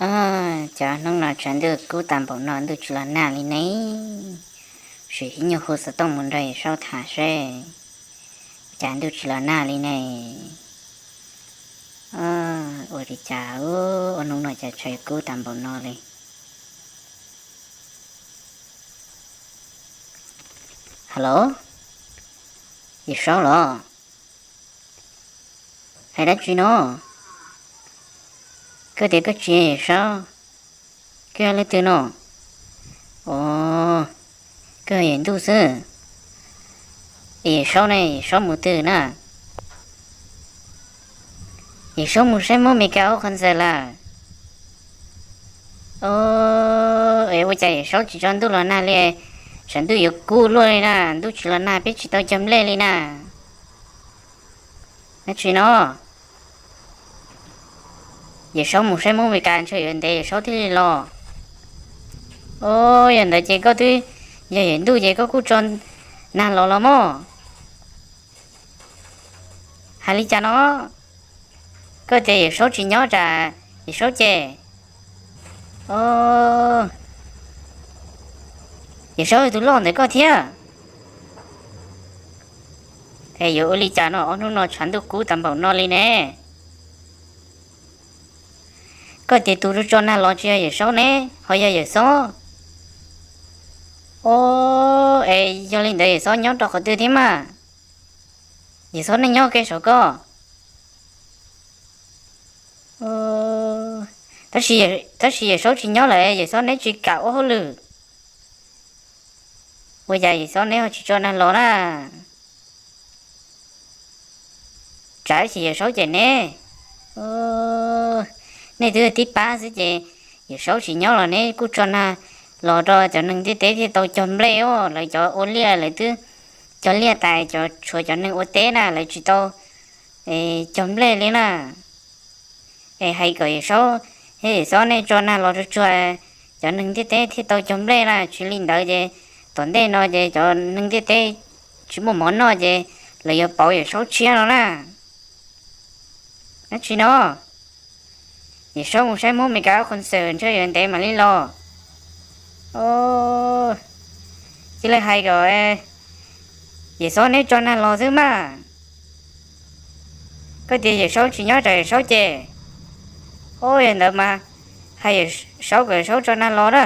Ua cas hnub no tshav ntuj kub tag npaum no ntuj tsis los nag li ne? Sim ib nyuag hu xov tooj mus nrog Yawm Saub tham seb, cas ntuj tsis los nag li ne? Ua li cas ua hnub no cas tshav kub tag npaum no li? Hello, Yawm Saub los? Hais dab tsi no? Koj tias koj tsis yog Yawm Saub, koj yog leej twg no? Os, koj yog Yawm Ntuj xwb. Es Yawm Saub ne, Yawm Saub mus twg na? Yawm Saub mus saib Hmoob Mes Kas ua qhov ntxawm lawm. Os, es ua cas Yawm Saub tsis tso ntuj los nag li? Tshav ntuj yuav kub luaj li na, ntuj tsis los nag peb tsis tau cog nplej li na. Dab tsi no? Yawm Saub mus saib Hmoob Mes Kas ntshe yuav ntev Yawm Saub thiaj li los. Os, yog ntawd ces koj twb yog Yawm Ntuj ces koj kuj tso nag los los mog. Hais li cas no? Koj tias Yawm Saub tsis nyob, tsam Yawm Saub ces, Yawm Saub yog tus loj ntawm koj thiab. Es yuav ua li cas no, ob hnub no tshav ntuj kub tag npaum no li ne? Koj tias tus tso nag los tsis yog Yawm Saub ne, ho yog Yawm Xob. Os, es yog li ntawd Yawm Xob nyob rau qhov twg thiab mas? Yawm Xob nej nyob kev saum koj. Tab sis Yawm Saub tsis nyob lawm, Yawm Xob neb tsis kam ua hauj lwm. Ua cas Yawm Xob neb ho tsis tso nag los na? Tsam ib chim Yawm Saub cem ne. Nej twb tib pab xwb ces Yawm Saub tsis nyob los neb kuj tso nag los rau cov neeg ntiaj teb thiaj tau cog nplej os. Lawv cov ua liaj lawv twb cog liaj tas, cov tshuav cov neeg ua teb na lawv tsis tau cog nplej li na. Es hais kom Yawm Saub thiab Yawm Xob nej tso nag los tsuag tsuag, cov neeg ntiaj teb thiaj tau cog nplej na. Tsis li ntawd ces tom ntej no ces cov neeg ntiaj teb tsis muaj mov noj ces lawv yuav pauv Yawm Saub tshiab no na. Dab tsi no? Yawm Saub mus saib Hmoob Mes Kas ua qhov ntxawm ntshe yuav ntev mam li los. Os, cia li hais kom Yawm Xob neb tso nag los xwb mas. Koj tias Yawm Saub tsis nyob, tsam Yawm Saub cem. Os, yog ntawd mas hais Yawm Saub kom Yawm Saub tso nag los na.